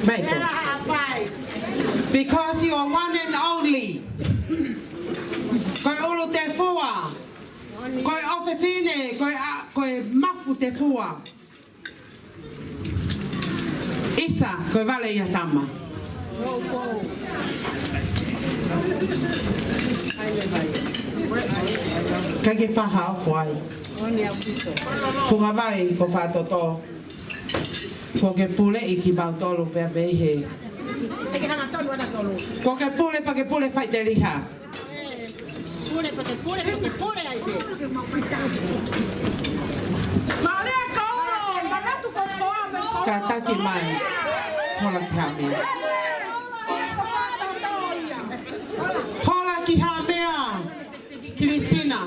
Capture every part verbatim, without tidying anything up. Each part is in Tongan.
Mei. Because you are one and only. Ko e ʻulu tefua. Ko e ʻofefine, ko e ʻa-, ko e mafu tefua. ʻIsa, ko e vale ia tama. Kae ke faha o fuai. Ko ngā vai ko Fatoto. Ko ke puleʻi kimautolu pea mei he. Ko ke pule pea ke pule faiteliha. Pule pea ke pule pea ke pule ai pē. Kātaki mai. Hola ki Haʻamea. Hola ki Haʻamea. Kilistina.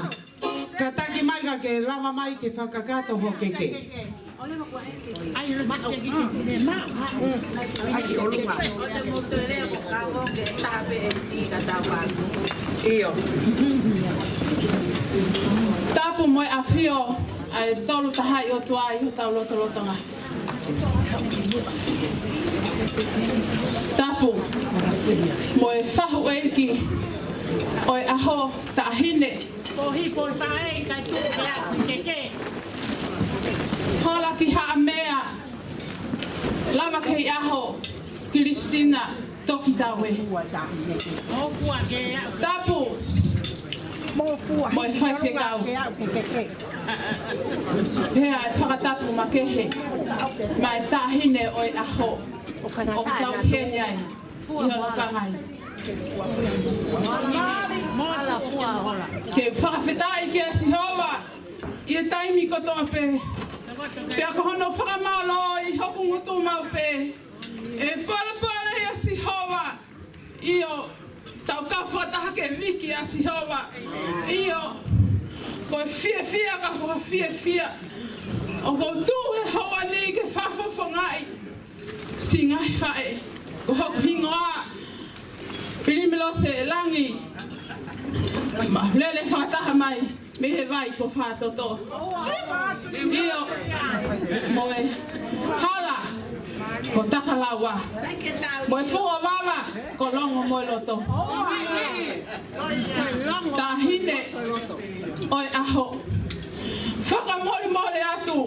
Kātaki mai ka ke lava mai ke fakakakato ho keke. ʻIo. Tapu mo e ʻafio ʻa e Tolu Tahaʻi ʻOtua ʻi hotau lotolotonga. Tapu mo e fahu ʻeiki ʻo e ʻaho, Taʻahine. Ko hi po fae ka tu ke ke. Hola ki Haʻamea. Lava kei ʻaho, Kilistina Tokitaue. Tapu mo e faifekau. Pea ʻe fakatapu makehe maʻa e Taʻahine ʻo e ʻaho ʻoku tau ʻi heni ai ʻi hono pangai. Ke fakafetaʻi kia Sihova ʻi he taimi kotoa pē. Pea ko hono fakamālō ʻi hoku ngutu maʻu pē. ʻE palapala ʻia Sihova. ʻIo, tau kau fakataha ke viki ʻa Sihova. ʻIo, ko e fiefia ka ko ha fiefia. ʻOku ou tuʻu he houa ni ke fakafofongaʻi siʻi ngaahi faʻē, ko hoku hingoa Pilimelose Langi. Mālō e fakataha mai mei he vai ko Fatoto. ʻIo, mo e hala ko Takalaua. Mo e fuʻu vava ko Longomoeloto. Taʻahine ʻo e ʻaho. Fakamolemole atu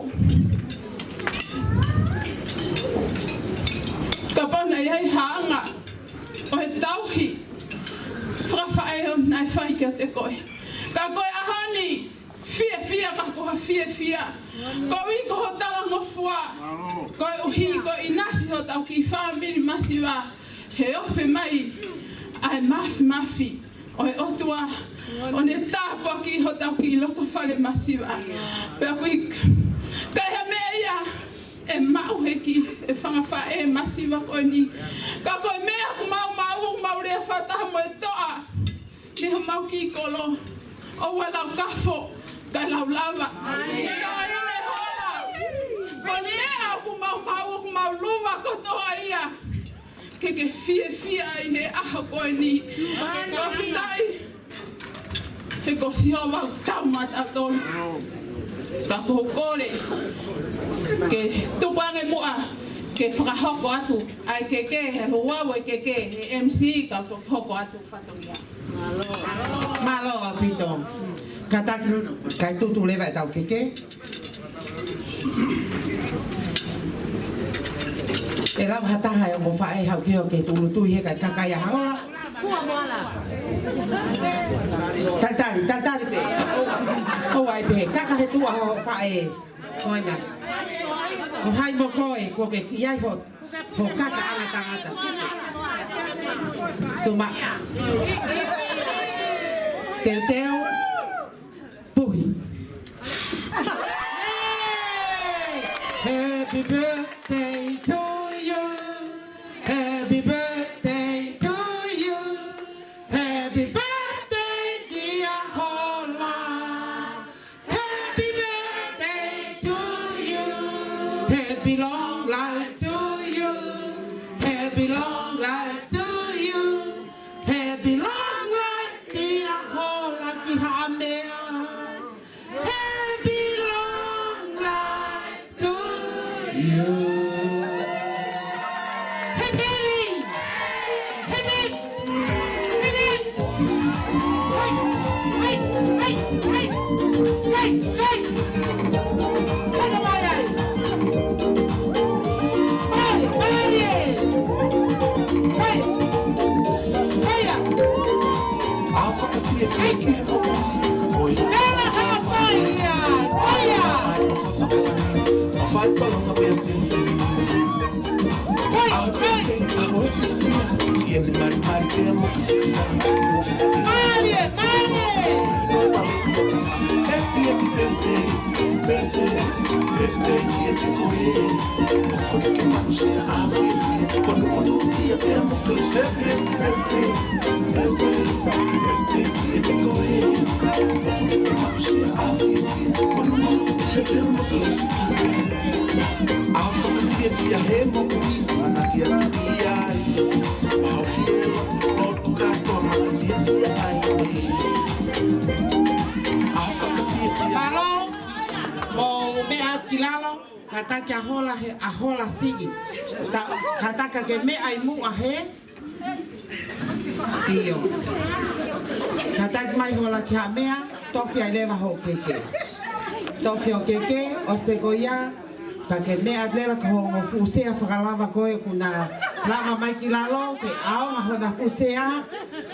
kapau naʻe ʻi ai ha anga ʻo e tauhi fakafaʻē ʻoku naʻe fai kiate koe. Ka ko e ʻaho ni, fiefia ka ko ha fiefia. Koeʻuhi ko ho talangofua. Koeʻuhi ko e ʻinasi hotau kiʻi fāmili masiva. He ope mai ʻa e mafimafi ʻo e ʻOtua ʻo ne tāpuakiʻi hotau kiʻi loto fale masiva. Pea ʻoku ʻikai ha meʻa ia ʻe maʻu he kiʻi fanga faʻē masiva ko eni. Ka ko e meʻa ʻoku mau maʻu, ʻoku mau lea fakataha mo e toʻa mei homau kiʻi kolo. ʻOua lau kafo, kae lau lava. Kae ʻi ai e hola. Ko e meʻa ʻoku mau maʻu, ʻoku mau luva kotoa ia. Ke ke fiefia ʻi he ʻaho ko eni. Fakafetaʻi. He ko Sihova ʻoku tau maʻatautolu. Ka ko e kole ke tuku ange muʻa ke fakahoko atu ʻa e keke, he ʻoku ou ʻai e keke he M C ka u hoko atu fatongia. Mālō ʻaupito. Kātaki, kae tutu leva ʻetau keke. ʻE lava ha taha ʻe ongo faʻē haʻu ki hē ke tūʻulutui he ʻikai kaka ia ha ola. Talitali, talitali pē. ʻOua ʻe pehē, kaka he tuʻa hoʻo faʻē. Ko ena. Ko hai mo koe, kuo ke kiʻi ai ho, ho kaka ʻanga tangata. Tuma. Teuteu. Puhi. Happy birthday to you. Happy birthday to you. Happy birthday, dear Hola. Happy birthday to you. Happy long life to you. Happy long life to you. Happy long life, dear Hola ki Haʻamea. Happy long life to you. Hei! Hei! Hei, mai ai! Mālie, mālie! Hei! Hei! ʻA fakafiefia ki he moʻui. Ko ia. Mena ha fai ia! Ko ia! ʻA fai palonga pea fili. Hei! Hei! ʻA fiefia, siʻene malimali pea mo. Mālie, mālie! Happy, happy birthday, birthday, birthday, ia te koe. ʻOfa ke maʻu sea ʻa fiefia, kono kono ia pea mo Chris. Happy birthday, birthday, birthday, ia te koe. ʻOfa ke maʻu sea ʻa fiefia, kono kono ia pea mo Chris. ʻA fakafiefia he moʻui, mana kia kia ai. ʻA fiefia, lotu kātoa, mana fiefia ai. ʻA fakafiefia. Mālō, mou meʻa ki lalo, kātaki ʻa hola he, ʻa hola siʻi. Ta-, kātaki ke meʻa ʻi muʻa he. ʻIo. Kātaki mai hola ki Haʻamea, tofi ai leva ho keke. Tofi ho keke, ʻosi pē ko ia, ka ke meʻa leva ki hoʻo fuʻu sea fakalava ko ē kuo na lava mai ki lalo, ke ʻaonga hono fuʻu sea.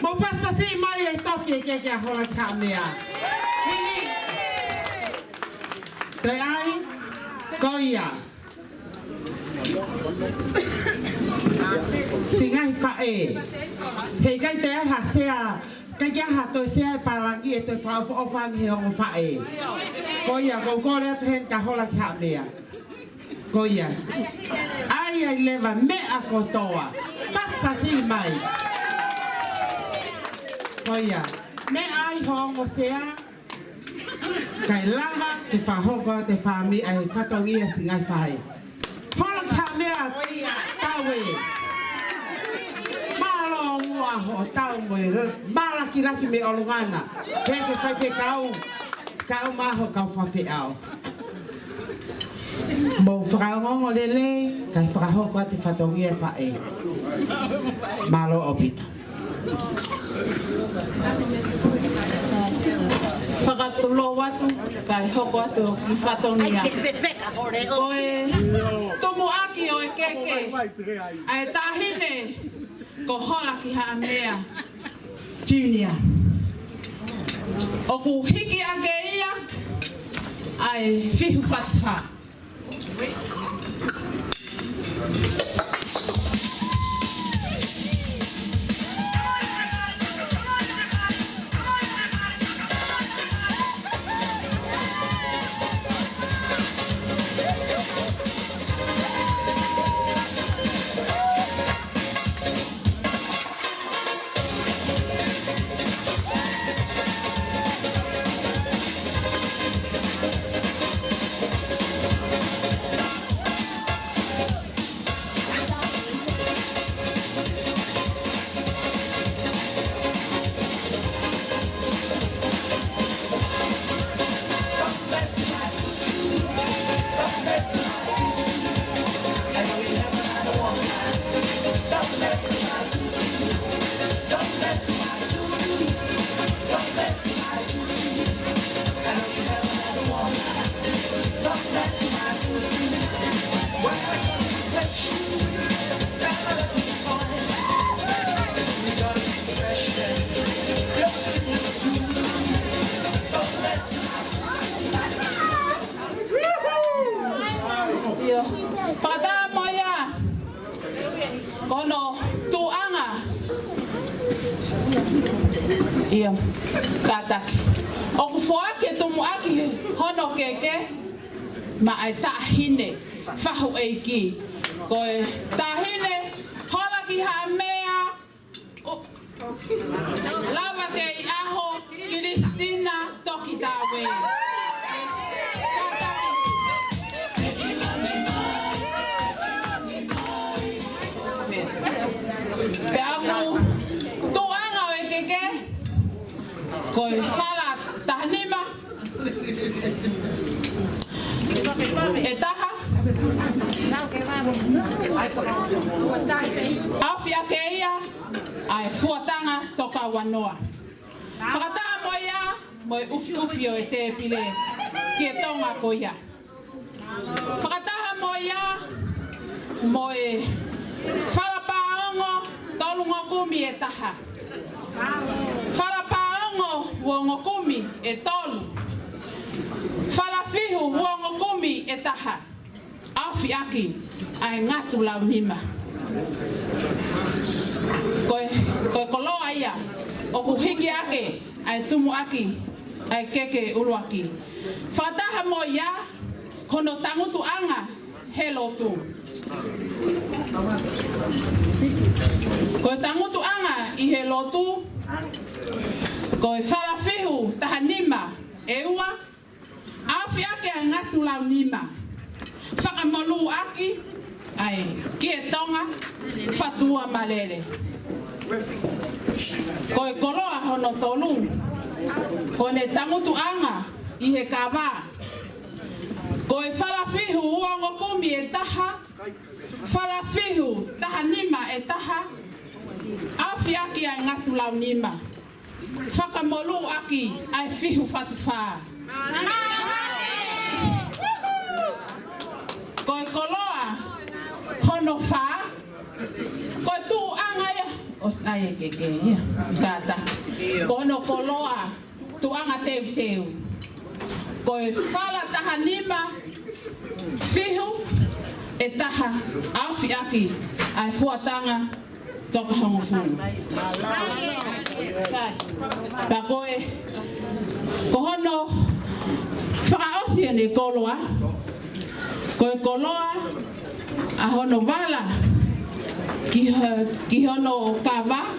Mou pasipasi mai e tofi e keke ʻa hola ki Haʻamea. Mimi. Toe ʻai, ko ia. Siʻi ngaahi faʻē. Heʻikai toe ʻi ai ha sea, ʻikai ke ʻi ai ha toe sea ʻe pālangi ʻe toe fakaʻofoʻofa ange he ongo faʻē. Ko ia, kou kole atu heni ka hola ki Haʻamea. Ko ia. ʻAi ai leva meʻa kotoa. Pasipasi mai. Ko ia. Meʻa ai ho ongo sea. Kae lava ke fakahoko atu e fāmili ʻa e fatongia siʻi ngaahi faʻē. Hola ki Haʻamea, tau ē. Mālō muʻa hoʻo tau mo e malakilaki mei ʻolunga na. He ke fai pē kau, kau maho kau fafeʻao. Mou fakaongoongo lelei, kae fakahoko atu e fatongia faʻē. Mālō ʻaupito. Fakatulou atu, kae hoko atu ki fatongia. Ko e tumuʻaki ʻo e keke ʻa e taʻahine ko Hola ki Haʻamea Junior. ʻOku hiki ʻaki ia ʻa e fihu patu fā. ʻIo. Fakataha mo ia. Ko hono tuʻuʻanga. ʻIo. Kātaki. ʻOku foaki e tumuʻaki hono keke maʻa e taʻahine fahu ʻeiki. Ko e taʻahine Hola ki Haʻamea, ʻo, lava kei ʻaho, Kilistina Toki Taue. Pea ʻoku tuʻuʻanga ʻo e keke, ko e fala tahanima ʻe taha. ʻAufi ʻaki ia ʻa e fuataga tokauanoa. Fakataha mo ia mo e ʻufiʻufi ʻo e tēpile. ki he Tonga ko ia. Fakataha mo ia, mo e Fala Pāongo tolungo kumi ʻe taha. Fala Pāongo uongo kumi ʻe tolu. Fala Fihu uongo kumi ʻe taha. ʻAofi ʻaki ʻa e Ngatu Launima. Ko e, ko e koloa ia ʻoku hiki ʻaki ʻa e tumuʻaki ʻa e keke ʻuluaki. Fakataha mo ia, ko hono tangutuʻanga he lotu. Ko e tangutuʻanga ʻi he lotu, ko e Fala Fihu taha nima ʻe ua, ʻaofi ʻaki ʻa e Ngatu Launima. Fakamolū ʻaki ʻa e ki he Tonga, Fatuʻa Malele. Ko e koloa hono tolu, ko ʻene tangutuʻanga ʻi he kava, ko e Fala Fihu uongo kumi ʻe taha, Fala Fihu taha nima ʻe taha, ʻaofi ʻaki ʻa e Ngatu Launima. Fakamolū ʻaki ʻa e Fihu Fatu Fā. Ko e koloa hono fā, ko e tuʻuʻanga ia, ʻosi ʻai e keke ia, kātaki. Ko hono koloa tuʻuʻanga teuteu, ko e Fala taha nima, Fihu ʻe taha, ʻaofi ʻaki ʻa e Fuatanga Tokahongofulu. Pea ko e, ko hono fakaʻosi ʻene koloa, ko e koloa ʻa hono vala ki ho-, ki hono kava,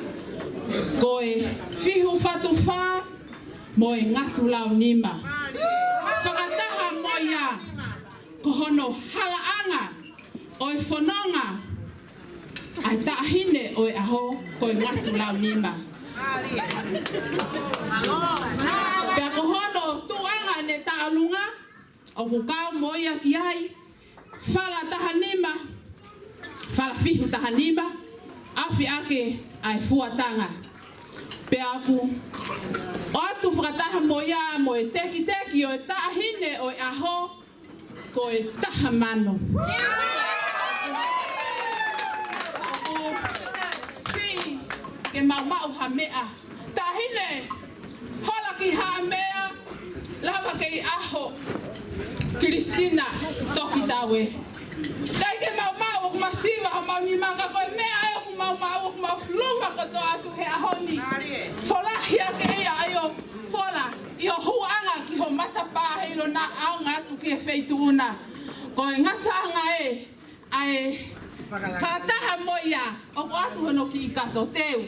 ko e Fihu Fatu Fā mo e Ngatu Launima. Fakataha mo ia, ko hono halaʻanga ʻo e fononga ʻa e taʻahine ʻo e ʻaho, ko e Ngatu Launima. Pea ko hono tuʻuʻanga ʻene taʻalunga, ʻoku kau mo ia ki ai, Fala taha nima, Fala Fihu taha nima, ʻaofi ʻaki ʻa e Fuatanga. Pea ʻoku ʻoatu fakataha mo ia mo e tekiteki ʻo e taʻahine ʻo e ʻaho, ko e taha mano. ʻOku siʻi ke maumau ha meʻa. Taʻahine, hola ki Haʻamea, lava kei ʻaho. Kilistina Tokitaue. ʻIkai ke maumau, ʻoku masiva homau nima, ka ko e meʻa ē ʻoku maumau, ʻoku mau luma kotoa atu he ʻaho ni. Folahi ake ia ʻa e ʻo fola ʻi ho huʻanga ki ho matapā heiʻilo naʻa ʻaonga atu ki he feituʻu na. Ko e ngataʻanga ē, ʻa e fakataha mo ia, ʻoku ʻoatu hono kiʻi kato teu,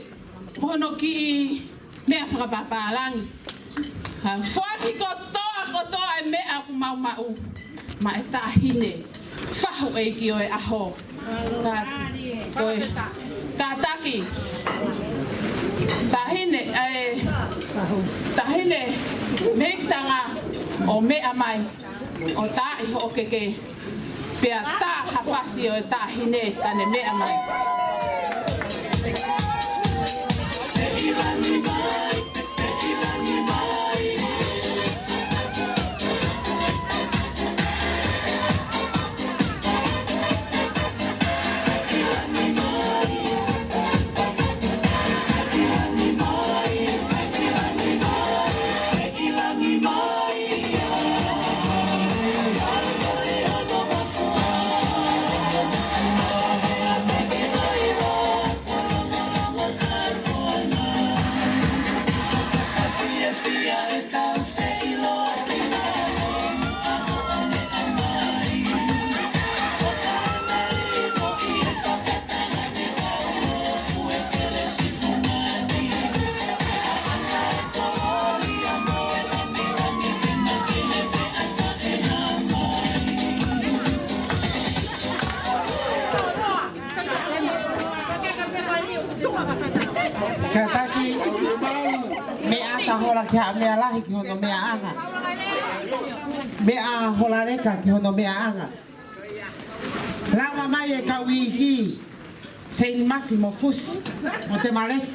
mo hono kiʻi meʻa fakapapālangi. Ka foaki kotoa, kotoa e meʻa ʻoku maumau maʻa e taʻahine fahu ʻeiki ʻo e ʻaho. Ka, ko e, kātaki. Taʻahine, ʻa e, taʻahine, mei Tonga ʻo meʻa mai. ʻO tā ʻi hoʻo keke, pea tā ha fasi ʻo e taʻahine ka ne meʻa mai. Kātaki, meʻa ata hola ki Haʻamea Lahi ki hono meʻaʻanga. Meʻa Holaleka ki hono meʻaʻanga. Lava mai e kau iiki, Seini Mafi mo Fusi, mo Temaleki.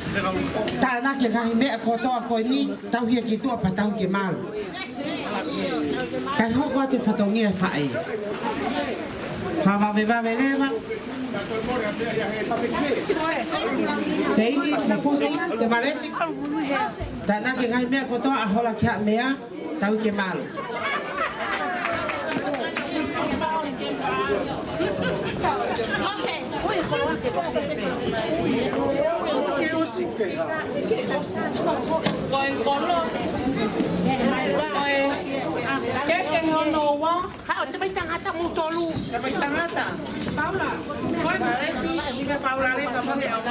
Tānaki e ngaahi meʻa kotoa ko eni, tauhi ki tuʻa pea tauhi ke malu. Kae hoko atu e fatongia ʻa e faʻē. Fakavavevave leva. Seini, Mapusi, Temaleti. Tānaki e ngaahi meʻa kotoa ʻa Hola ki Haʻamea, tauhi ke malu. Ko e kolo, ko e keke hono ua. Haʻu, te mai tangata mo tolu. Te mai tangata. Paula. Ko e Palesi, ʻikai Paula le ka mo le au.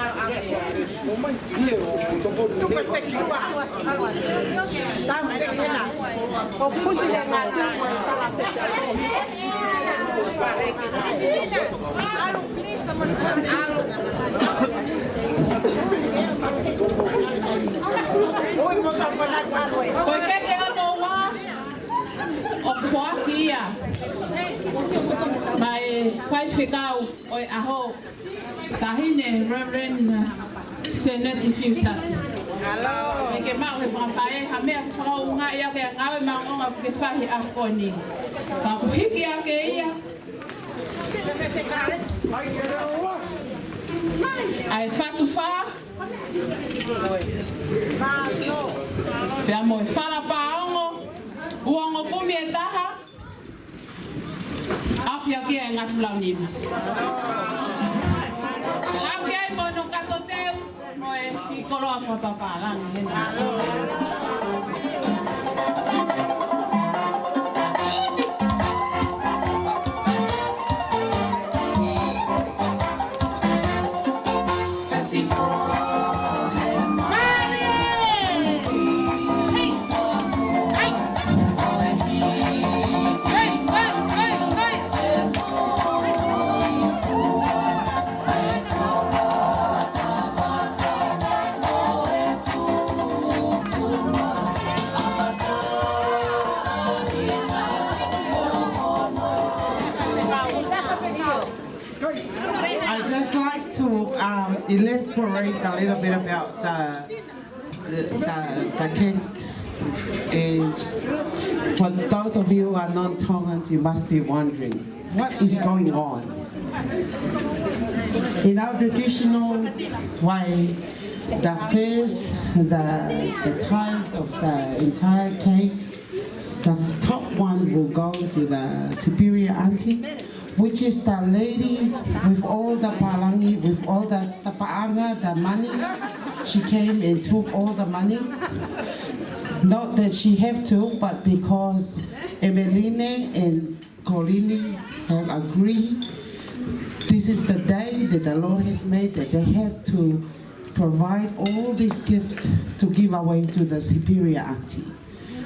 Ko e keke hono ua ʻoku foaki ia maʻa e faifekau ʻo e ʻaho, Taʻahine Reverend Seneti Fiusati. ʻE ke maʻu he fakafaʻē ha meʻa fakaʻuhinga ia ke ngāue maʻongoʻonga ke fai he ʻaho ko eni. Ka ʻoku hiki ake ia ʻa e fatu fā, pea mo e fala paongo, ua ongo kumi e taha, ʻAfio ki he ngatu lau nima. Au ki ai mo hono kato teu, mo e kiʻi koloa fakapapālangi hena. I'd just like to, um, elaborate a little bit about the, the, the, the cakes. And for those of you who are non-Tongans, you must be wondering, what is going on? In our traditional way, the first, the, the ties of the entire cakes, the top one will go to the superior auntie, which is the lady with all the pālangi, with all the, the paʻanga, the money. She came and took all the money. Not that she have to, but because Emeline and Kolini have agreed, this is the day that the Lord has made, that they have to provide all these gifts to give away to the superior auntie,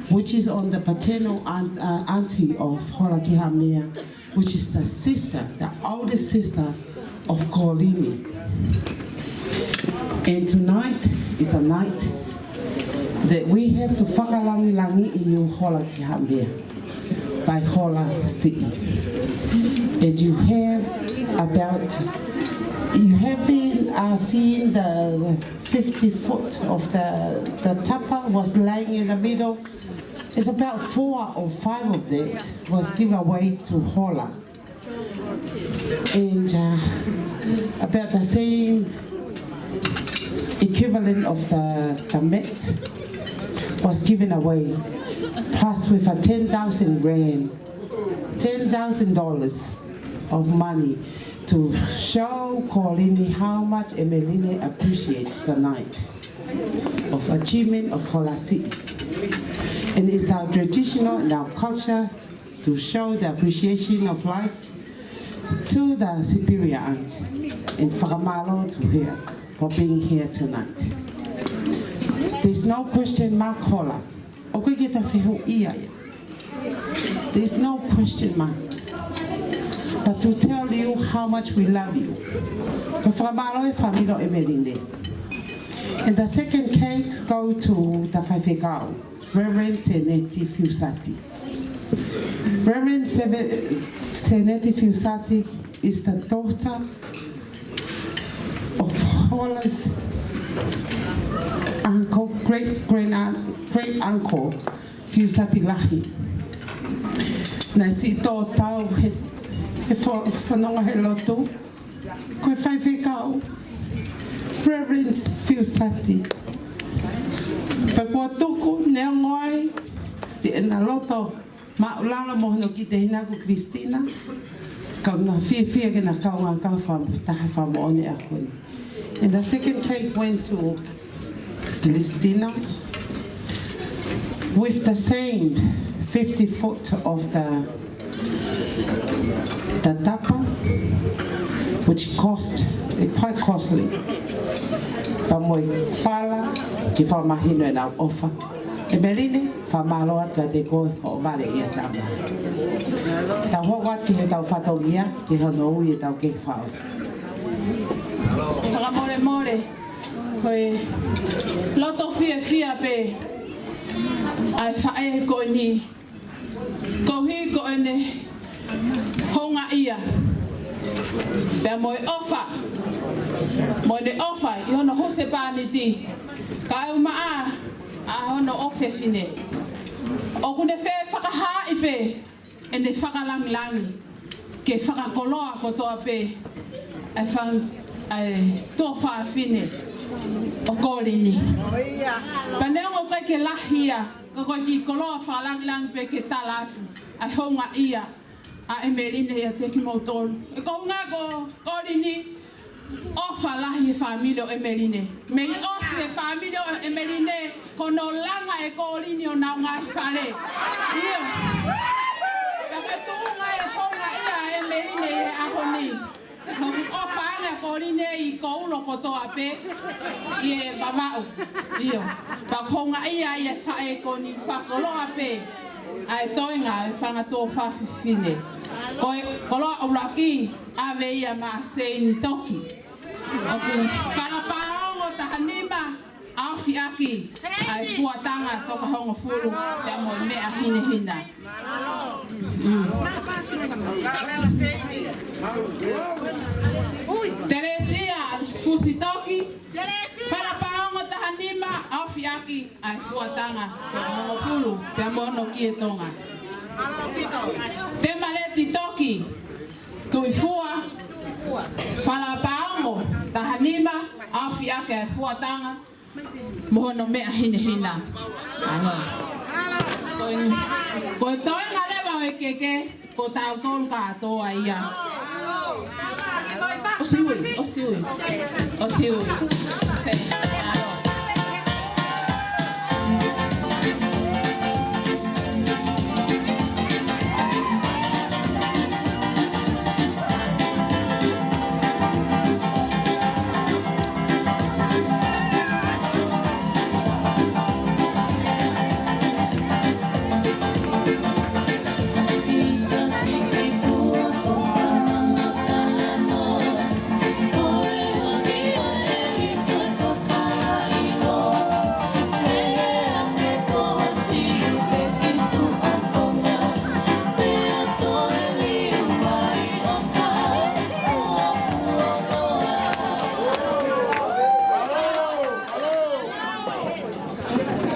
which is on the paternal aunt, uh, auntie of Hola ki Haʻamea, which is the sister, the oldest sister of Kolini. And tonight is a night that we have to fakalangilangiʻi you, Hola ki Haʻamea, by Hola Siʻi. And you have about, you have been, uh, seeing the fifty foot of the, the tapa was laying in the middle. It's about four or five of that was given away to Hola. And, uh, about the same equivalent of the, the mat was given away, plus with a ten thousand rand, ten thousand dollars of money to show Kolini how much Emeline appreciates the night of achievement of Hola Siʻi. And it's our traditional and our culture to show the appreciation of life to the superior aunt, and fakamālō to her for being here tonight. There's no question mark, Hola. ʻOku ʻikai ke ta fehuʻia ia. There's no question mark. But to tell you how much we love you. Ka fakamālō e fāmili ʻo Emeline. And the second cakes go to the faifekau, Reverend Seneti Fiusati. Reverend Seve-, Seneti Fiusati is the daughter of Hola's Uncle, great, great, great uncle, Fiusati Lahi. Naʻe siʻi tō tau he, he fo-, fononga he lotu. Ko e faifekau, Reverend Fiusati. Pea kuo tuku, neongo ai siʻena loto māʻulalo mo hono kiʻi tehina ko Christina, ka u fiefia ke na kaungā kau fakataha fakamoʻoni he ʻaho ni. And the second cake went to Christina with the same fifty foot of the, the tapa, which cost, eh, quite costly. Pea mo e fala, ke fakamahino ʻenau ʻofa. ʻEmeline, fakamālō atu kiate koe hoʻo vale ʻi he tama. Tau hoko atu ki heʻetau fatongia, ki hono ui ʻetau kei faos. Fakamolemole, ko e loto fiefia pē ʻa e faʻē ko eni, koeʻuhi ko ʻene houngaʻia pea mo e ʻofa, mo ʻene ʻofa ʻi hono husepāniti, kae ʻumaʻā ʻa hono ʻofefine. ʻOku ne fefakahaaʻi pē ʻene fakalangilangi ke fakakoloa kotoa pē ʻa e fang-, ʻa e tuofāfine ʻo Kolini. Pea neongo ʻoku ʻikai ke lahi ia, ka ko e kiʻi koloa fakalangilangi pē ke tala atu ʻa e houngaʻia ʻa ʻEmeline ʻiate kimoutolu. ʻE ko e ʻuhinga ko Kolini, ʻofa lahi e fāmili ʻo ʻEmeline. Mei ʻosi e fāmili ʻo ʻEmeline hono langa ʻe Kolini honau ngaahi fale. ʻIo. Pea ko e tuʻunga e houngaʻia ʻa ʻEmeline ʻi he ʻaho ni. Hoku ʻofa ange ʻa Kolini ʻi he koulo kotoa pē ʻi he Vavaʻu. ʻIo. Pea ko e houngaʻia ʻa e faʻē ko eni fakakoloa pē ʻa e toenga e fanga tuofāfine. Ko e koloa ʻuluaki, ʻave ia maʻa Seini Toki. ʻOku Falapaongo taha nima, ʻaofi ʻaki ʻa e fuatanga toko hongofulu pea mo e meʻa hinehina. Mm. Telesia Fusi Toki, Falapaongo taha nima, ʻaofi ʻaki ʻa e fuatanga toko hongofulu pea mo hono kie Tonga. Temaleti Toki, Tuʻifua, Falapaongo taha nima, ʻaofi ʻaki ʻa e fuatanga mo hono meʻa hinehina. ʻAho. Ko e, ko e toenga leva ʻo e keke, ko tautolu kātoa ia. ʻOsi ui, ʻosi ui. ʻOsi ui.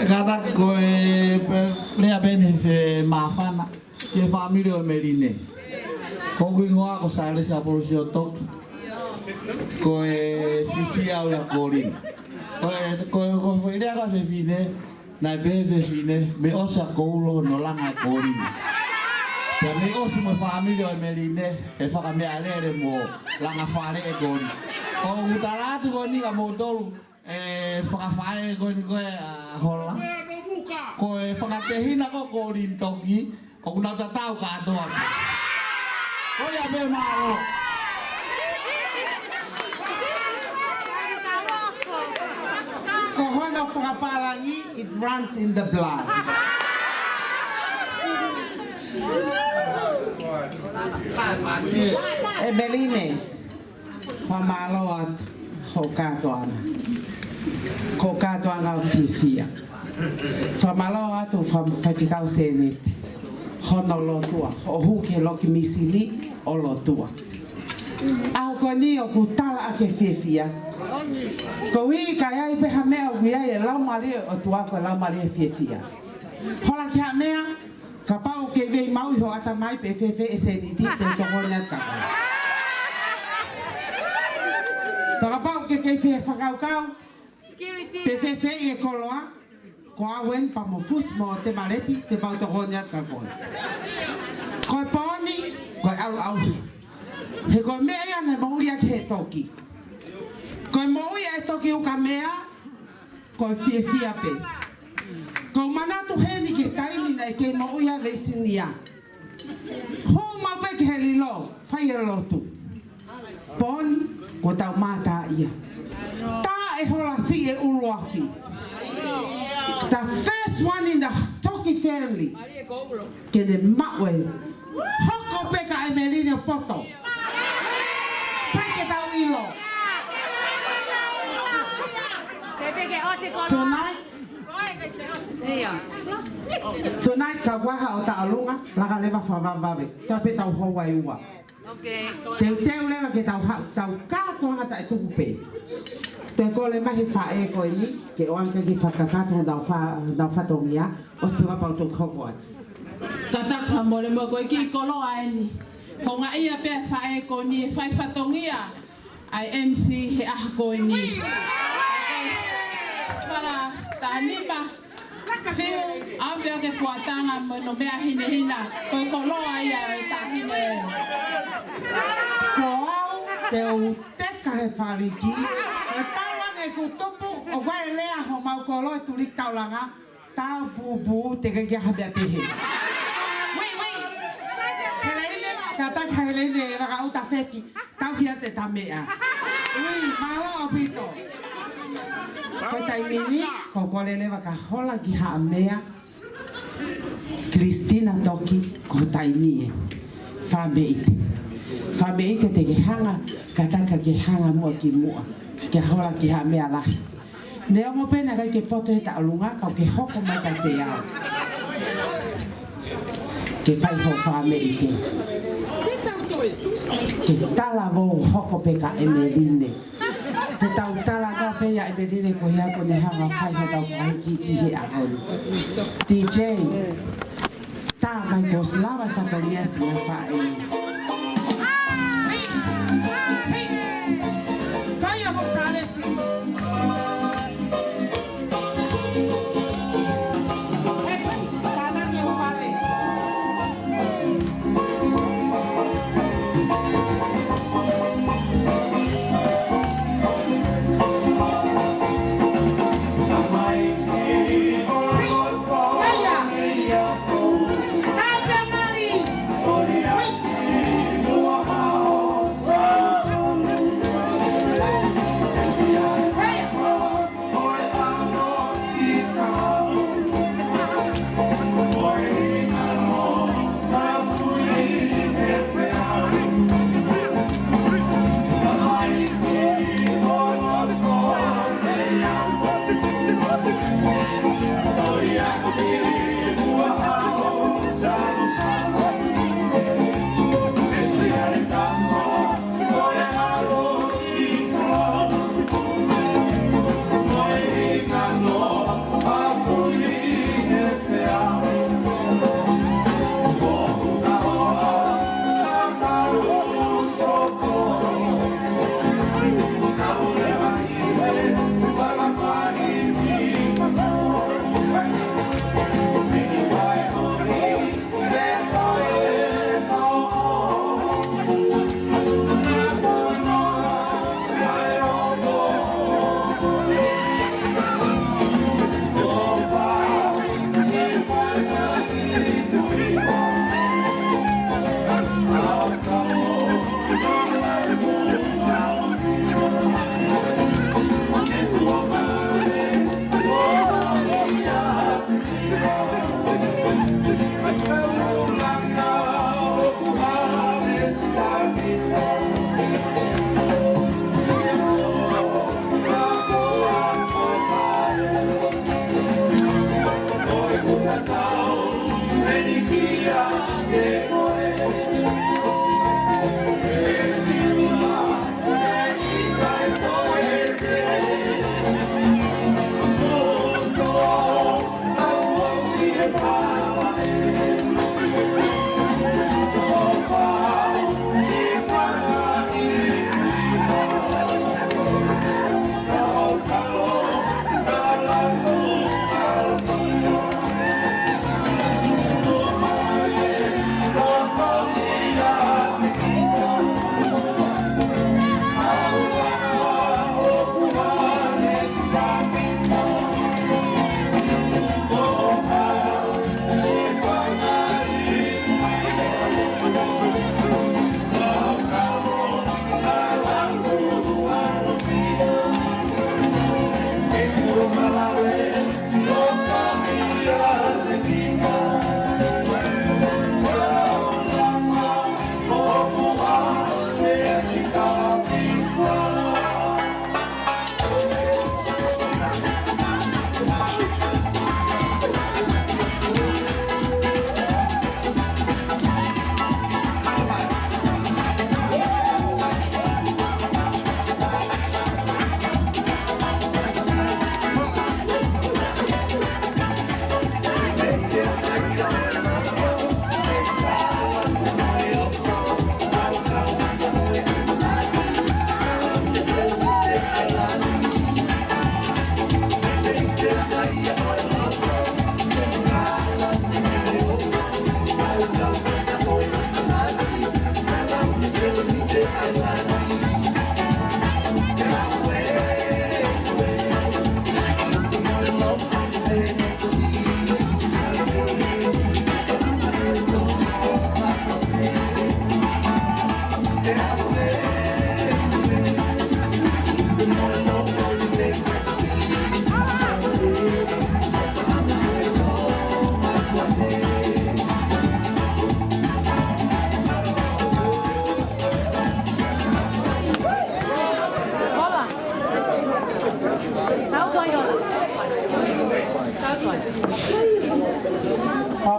Kātaki ko e pe-, lea pē eni he māfana ki he fāmili ʻo ʻEmeline. Ko hoku hingoa ko Salesi Apolosio Toki. Ko e siʻisiʻi au ʻia Kolini. Ko e, ko e, ko e foʻi lea ko e fefine, naʻe pehē fefine, mei ʻosi ʻa Koulo hono langa ʻe Kolini. Pea mei ʻosi mo e fāmili ʻo ʻEmeline, he fakameʻalele mo langa fale ʻe Kolini. ʻOku ou tala atu ko eni kia moutolu, ʻe fakafaʻē ko eni ko ē ʻa Hola. Ko e fakatehina ko Kolini Toki, ʻoku nau tatau kātoa. Ko ia pē, mālō. Ko hono fakapālangi, it runs in the blood. ʻEmeline. Fakamālō atu hoʻo kātoanga. Ko hoʻo kātoanga ʻoku fiefia. Fakamālō atu fa-, Faifekau Sēneti. Hono lotua, hoʻo hū ki he loki misini ʻo lotua. ʻAho ko eni ʻoku talaʻaki e fiefia. Koeʻuhi ka ʻi ai pē ha meʻa ʻoku ʻi ai e Laumālie ʻo e ʻOtua, ko e laumālie fiefia. Hola ki Haʻamea, kapau ʻoku ke vei maʻu ʻi ho ʻatamai pe fēfē e sēniti, te u tokoni atu kia koe. Pea kapau ʻoku ke kei fie fakakaukau pe fēfē e koloa, ko au eni pea mo Fusi mo Temaleti, te mau tokoni atu kia koe. Ko e pooni, ko e ʻalu ʻauha. He ko e meʻa ia naʻe moʻui ʻaki ʻe he toki. Ko e moʻui ʻa e toki ukamea, ko e fiefia pē. ʻOku ou manatu heni ki he taimi naʻe kei moʻui ai e veisinia. Hū maʻu pē ki he lilo, fai e lotu. Pooni, kuo tau mātā ia. Tā e hola siʻi e ʻuluafi. The first one in the Toki family ke ne maʻu e hoko pē kia ʻEmeline ʻo poto. Sai ke tau ʻilo. Tonight, tonight ka ʻoku ʻalu ʻo taʻalunga, laka leva fakavavevave. Tau pē tau houa ʻe ua. Teuteu leva ke tau haʻu, tau kātoanga taʻetuku pē. Toe kole mai he faʻē ko eni, ke ʻoange ke fakakakato honau fa-, honau fatongia, ʻosi pē kapau toki hoko atu. Kātaki fakamolemole, ko e kiʻi koloa eni. Houngaʻia pē ʻa e faʻē ko eni, ʻe fai fatongia ʻa e M C he ʻaho ko eni. Fala tanima, fiu, ʻave ʻa e fuatanga mo hono meʻa hinehina, ko e koloa ia ʻo e taʻahine. Ko au, te u teka he faliki, ʻe tau ange ku tupu, ʻo vai lea homau koloa tuliki taulanga, tau pūpū, te ke kia ha meʻa pehē. Ui, ui. Heleine, kātaki Heleine, e vaka uta feki, tau kia te ta meʻa. Ui, mālō ʻaupito. Ko e taimi ni, ko e kole leva kia Hola ki Haʻamea, Christina Toki, ko e taimi ē. Fāmeʻite. Fāmeʻite te ke hanga, kātaki ke hanga muʻa ki muʻa. Kia Hola ki Haʻamea lahi. Neongo pē naʻe ʻikai ke poto he taʻalunga, ka ʻoku ke hoko mai kiate au. Ke fai ho fāmeʻite. Ke talavou hoko pē kia ʻEmeline. Ke tau talanoa pē ʻia ʻEmeline ko e hā kuo ne hanga fai hotau fakahikihikiʻi he ʻaho ni. D J. Tā mai kuo ʻosi lava e fatongia siʻi faʻē. Hei! Hei! Kai a mo Salesi. Hei! Tānaki e upale.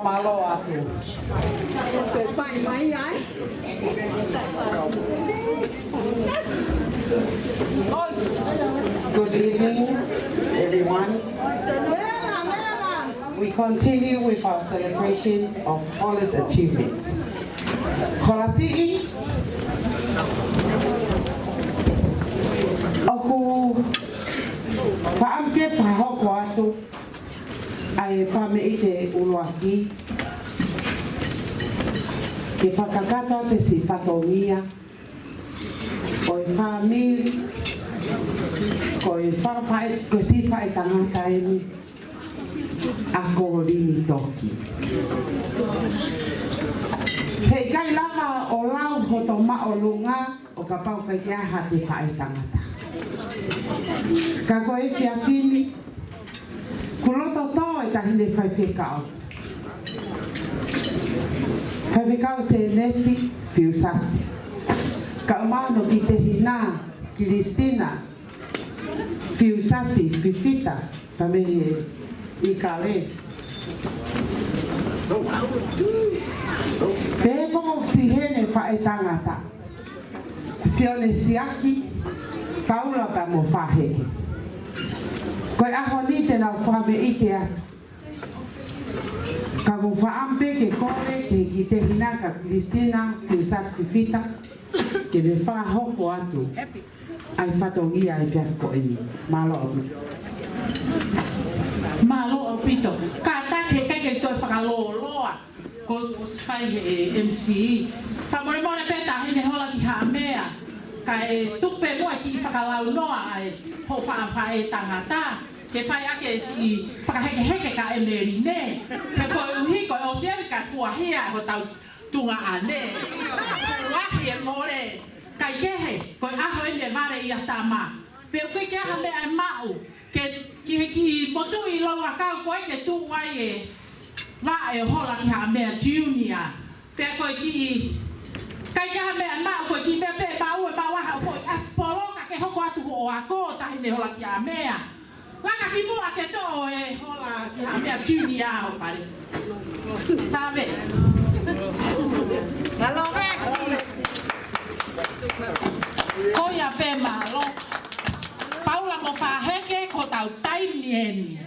Mālō atu. Good evening, everyone. We continue with our celebration of Hola's achievements. Hola siʻi, ʻoku ou fakaʻamu ke fakahoko atu ʻa e fāmili ʻi he ʻuluaki, ke fakakakato atu e siʻi fatongia ʻo e fāmili, ko e faʻe, ko e siʻi faʻētangata eni ʻa Kolini Toki. He ʻikai lava ʻo lau hoto māʻolunga ʻo kapau ʻikai ke ʻi ai haʻate faʻētangata. Ka ko e efiafi ni, kuo loto tō e taʻahine faifekau. Faifekau Seneti Fiusati. Kae ʻumaʻā hono kiʻi tehina, Kilistina Fiusati Fifita, ka mei he ʻIkale. Pehē foki ki heʻene faʻētangata, Sione Siaki, Paula pea mo Faheke. Ko e ʻaho ni te nau fakameʻite atu. Ka ʻoku ou fakaʻamu pē ke kole ki he kiʻi tehina ko Kilistina Fiusati Fifita, ke ne fakahoko atu ʻa e fatongia ʻo e efiafi ko eni. Mālō ʻaupito. Mālō ʻaupito. Kātaki he ʻikai ke toe fakalōloa, kuo ʻosi fai ʻe he M C. Fakamolemole pē Taʻahine Holakihaʻamea, kae tuku pē muʻa e kiʻi fakalaunoa ʻa e hoʻo faʻa faʻētangata, ke fai ʻaki e siʻi fakahekeheke kia ʻEmeline. He koeʻuhi ko e ʻosi eni kae fuahia hotau tuongaʻane. Fuahi e mole. Kae kehe, ko e ʻaho eni e vale ia tama. Pea ʻoku ʻikai ke ʻi ai ha meʻa ʻe maʻu, ke, ki he kiʻi motuʻi lounga kau ko ē ke tuʻu ai e vaʻe ʻo Holakihaʻamea Junior. Pea ko e kiʻi, ʻikai ke ʻi ai ha meʻa ʻe maʻu, ko e kiʻi meʻa pē ʻe maʻu, ʻe maʻu ʻa e foʻi ʻasi poloka ke hoko atu hoʻo ako, Taʻahine Holakihaʻamea. Laka ki muʻa ke toʻo e Holakihaʻamea Junior ʻo pale. Tave. Mālō. Ko ia pē, mālō. Paula mo Faheke, ko hotau taimi eni.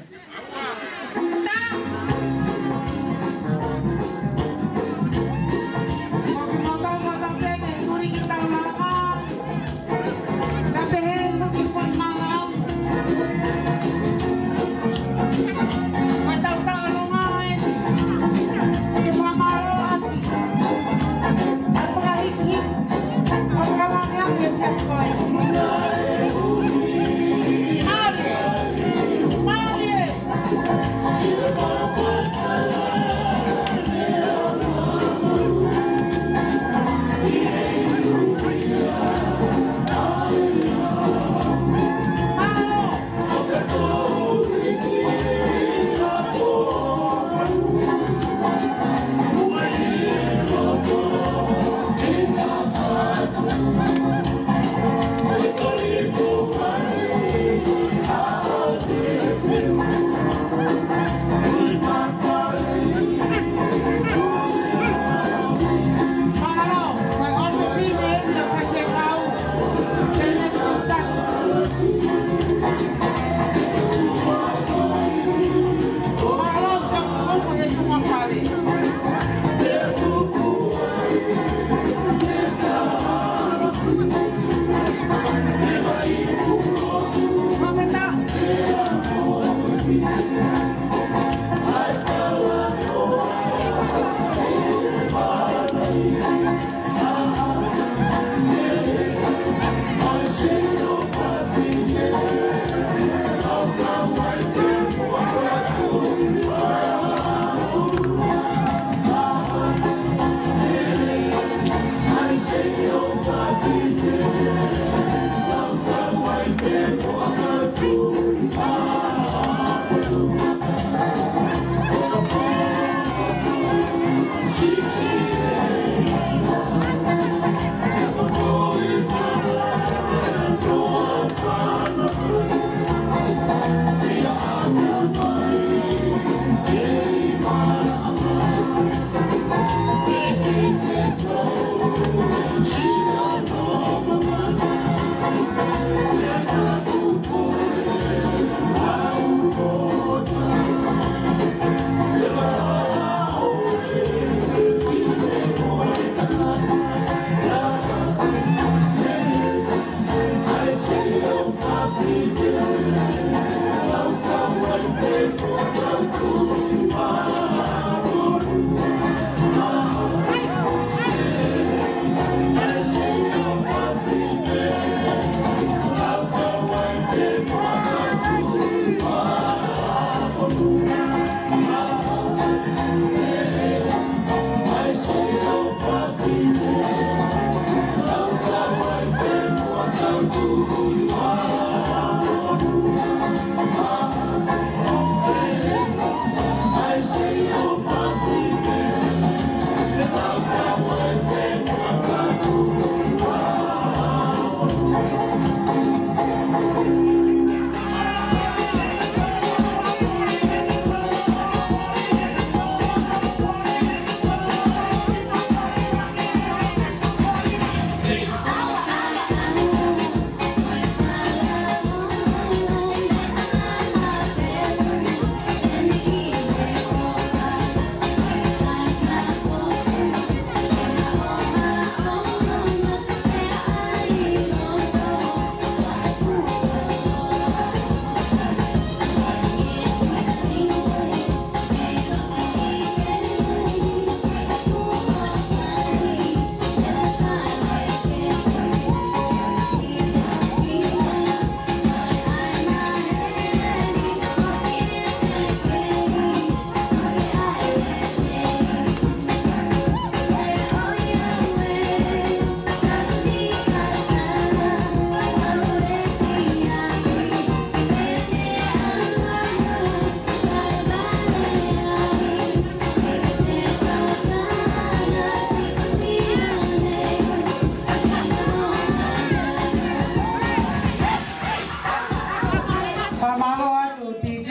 Fakamālō atu D J,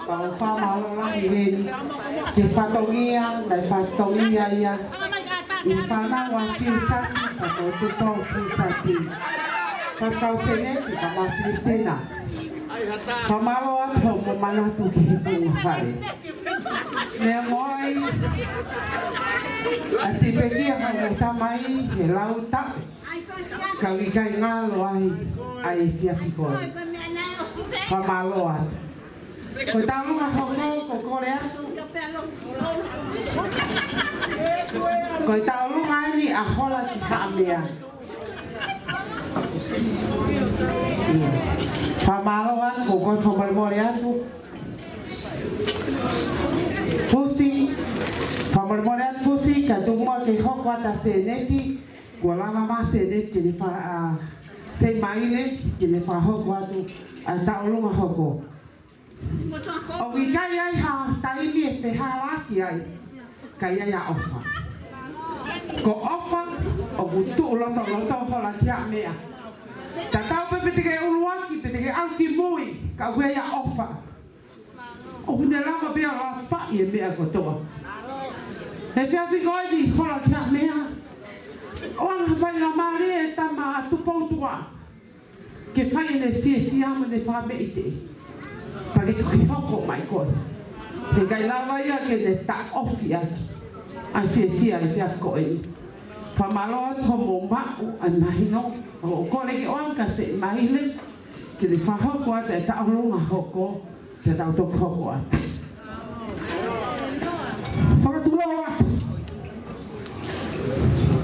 pea ʻoku ou fakamālō lahi heni ki he fatongia, naʻe fatongia ia ʻi he fānau ʻa Filisati, pea ko Tupou Filisati. Pea kau seneti, pea mo Filistina. Fakamālō atu hoʻomou manatu ki he tuʻunga fale. Meʻa mo ai, ʻasi pekia hoʻomou tamai he lau taʻu, ka ʻoku ʻikai ngalo ai ʻa e efiafi ko ē. Fakamālō atu. Ko e taʻolunga hoko, ko e kole atu. Ko e taʻolunga eni ʻa Hola ki Haʻamea. Fakamālō atu, ko e kole fakamolemole atu. Pusi, fakamolemole atu Pusi, ka tuku muʻa ke hoko atu ʻa Seneti, kuo lava mai Seneti ke ne fa-, ʻa, Seimaile, ke ne fakahoko atu ʻa e taʻolunga hoko. ʻOku ʻikai ai ha taimi ʻe fehālaaki ai, ka ʻi ai ʻa ʻOfa. Ko ʻOfa, ʻoku tuʻu lotoloto Hola ki Haʻamea. Tatau pē pe te ke ʻuluaki, pe te ke ʻalu ki mui, ka ʻoku ʻi ai ʻa ʻOfa. ʻOku ne lava pē ʻo lapaʻi e meʻa kotoa. He efiafi ko eni Hola ki Haʻamea. ʻOange ha faingamālie ʻe tama ʻa Tupoutuʻa ke fai ʻene fiefia mo ʻene fakameʻite. Pea ke toki hoko mai koe. He ʻikai lava ia ke ne taʻofi ʻaki ʻa e fiefia ʻi he efiafi ko eni. Fakamālō atu hoʻomou maʻu ʻa e mahino. ʻOku ou kole ke ʻoange kia Seimaile ke ne fakahoko atu e taʻolunga hoko, ke tau toki hoko atu. Fakatulou atu.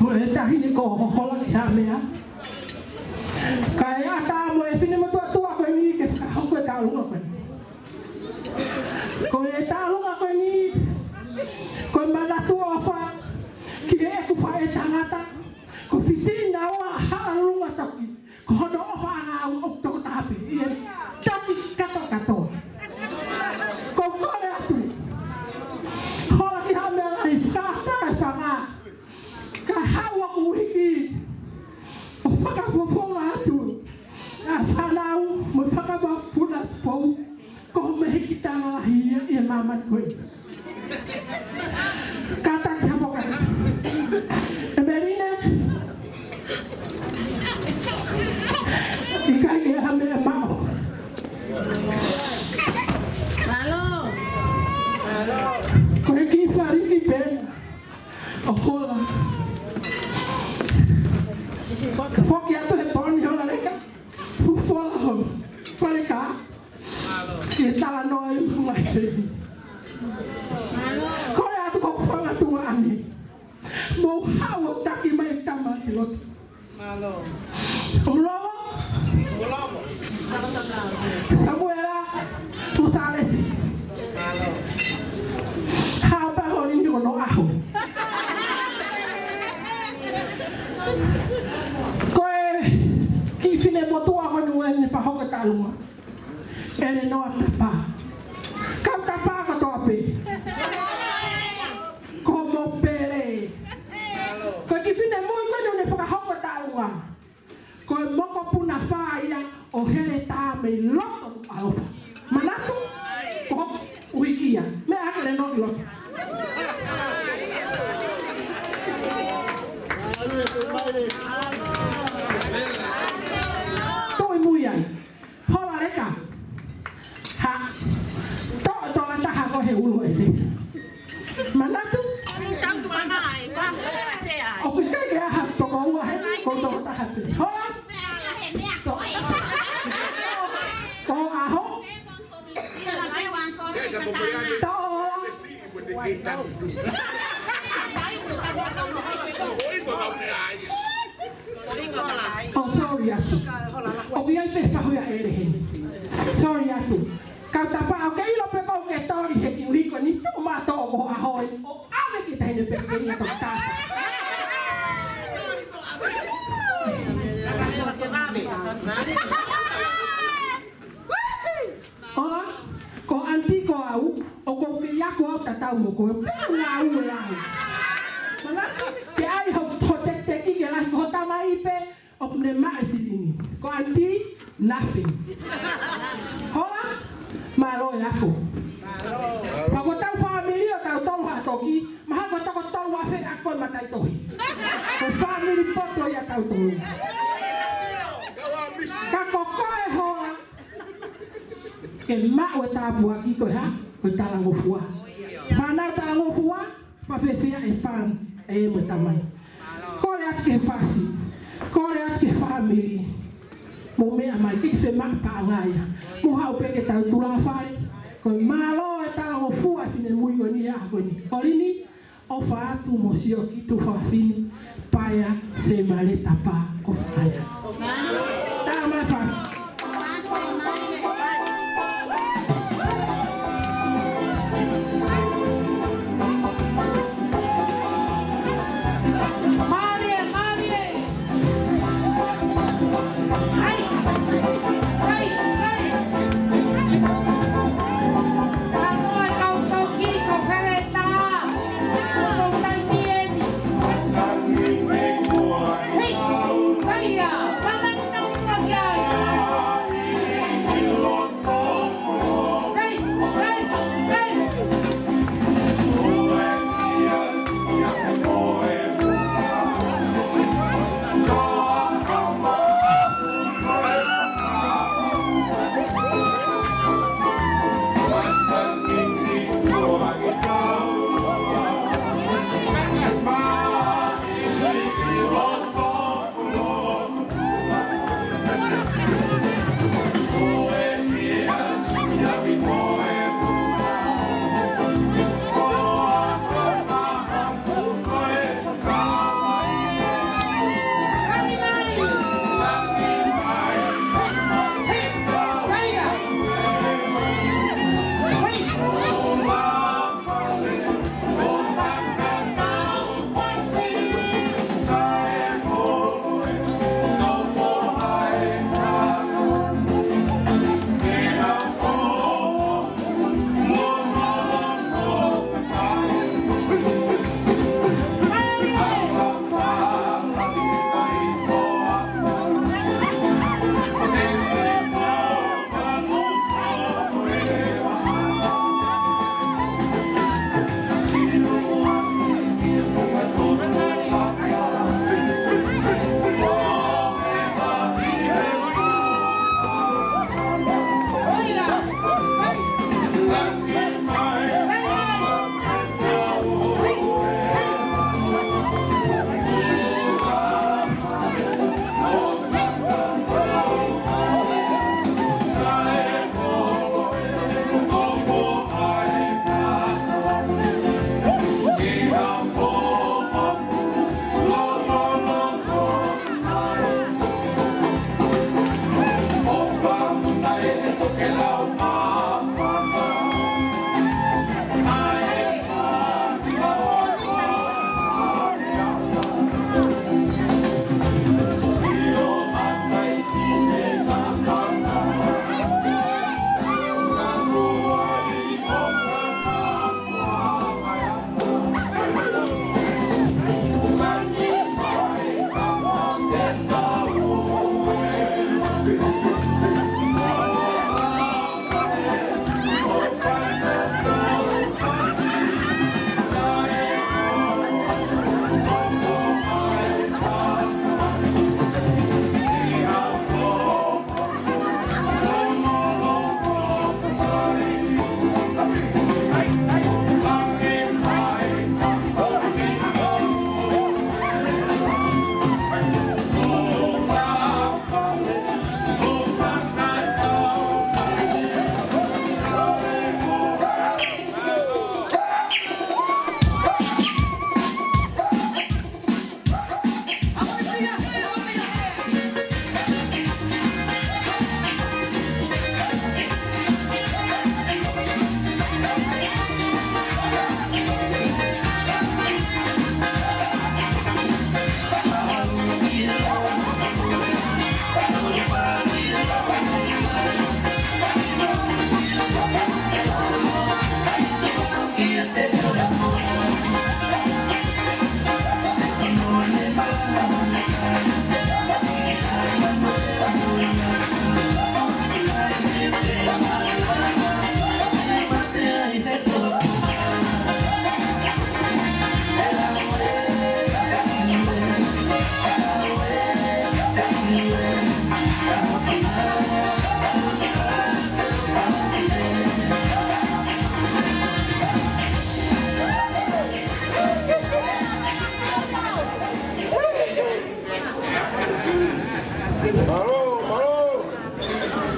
Ko e taʻahine ko Hola ki Haʻamea. Kae ʻatā mo e finemotuʻa tuʻa ko eni ke fakahoko e taʻolunga ko eni. Ko e taʻolunga ko eni, ko e manatu ʻofa ki heʻeku faʻētangata. Ko Fisina ua Haʻalunga Toki. Ko hono ʻofaʻanga ʻoku tokotaha pē ia. Taki katoa katoa. ʻOku ou kole atu, Hola ki Haʻamea, ʻai fakataha e fanga, ka haʻu ʻa Kuhiki ʻo fakafofonga atu ʻa e fānau mo e fakapuna Tupou. Ko hoʻo mehikitanga lahi ia ʻi he māmani ko ē. Kātaki ha poka. ʻEmeline. ʻIkai ke ha meʻa maʻu. Mālō. Mālō. Ko e kiʻi faliki pē ʻo Hola. Foki atu he poni Hola leka. Fufola Hola. Faleka. Ke talanoa ʻi he ʻuhinga ʻeni. Ko e ʻatu ko e fanga tuʻa ʻeni. Mou haʻu ʻo taki mai e tama ki loto. Mālō. Mou lovo. Mou lovo. Samuela, mo Salesi. Mālō. Haʻu pē ko eni ʻi hono ʻaho. Ko e kiʻi finemotuʻa Ko Nuʻu Sila ne fakahoko e taʻelunga. ʻElenoa Tapa. Kau Tapa kotoa pē. Ko mo pele. Ko e kiʻi finemui ko eni ne fakahoko e taʻelunga. Ko e mokopuna fā ia ʻo Heletā mei loto ʻAlofa. Manatu? Ko ui kia. Meʻa ake ʻElenoa ki loto. Tuʻi mui ai. Hola leka. Ha. Toʻo tola taha ko he ulu ʻene. Manatu? ʻOku ʻikai ke ʻi ai ha toko ua he ko tola taha pē. Hola. Ko ʻaho. Toʻo. Oh, sorry atu. ʻOku ʻi ai pē fahu ia ʻele heni. Sorry atu. Kau Tapa, ʻoku ke ʻilo pē ʻoku ke toli he kiʻi ui ko eni, tuʻu maʻa toʻo ko ʻaho ē. ʻO ʻave ki tahi ne pē ke ia toki tasa. Hola, ko ʻanti ko au, ʻoku ou kei ako au tatau mo koe, pea ngāue au. Manatu, ke ʻai ho, ho tekiteki ke lahi, ko ho tamai pē, ʻoku ne maʻu e silini. Ko ʻanti, nothing. Hola, mālō e ako. Pea ko hotau fāmili ʻo tautolu ha toki, mahalo ko e toko tolu afe ako e mataʻitohi. Ko e fāmili poto ia tautolu. Ka ko koe Hola, ke maʻu e tāpuaki ko e hā, ko e talangofua. Fānau talangofua, pea fēfē e fānau ē mo e tamai. Kole atu ki he fasi, kole atu ki he fāmili. Mou meʻa mai, ʻikai ke fiemaʻu paʻanga ia. Mou haʻu pē ke tau tulafale. Ko e mālō e talangofua finemui ko eni ʻa ko eni. Ko eni, ʻofa atu mo sio ki tuʻa fefine, Paea Seimaletapa ʻOfaʻaia. Tala mai fasi. Mālie, mālie. Hai, hai, hai. Ka ko e kau toki ko Heletā. Ko e kau taimi eni. Hei, hai ia. Mālō,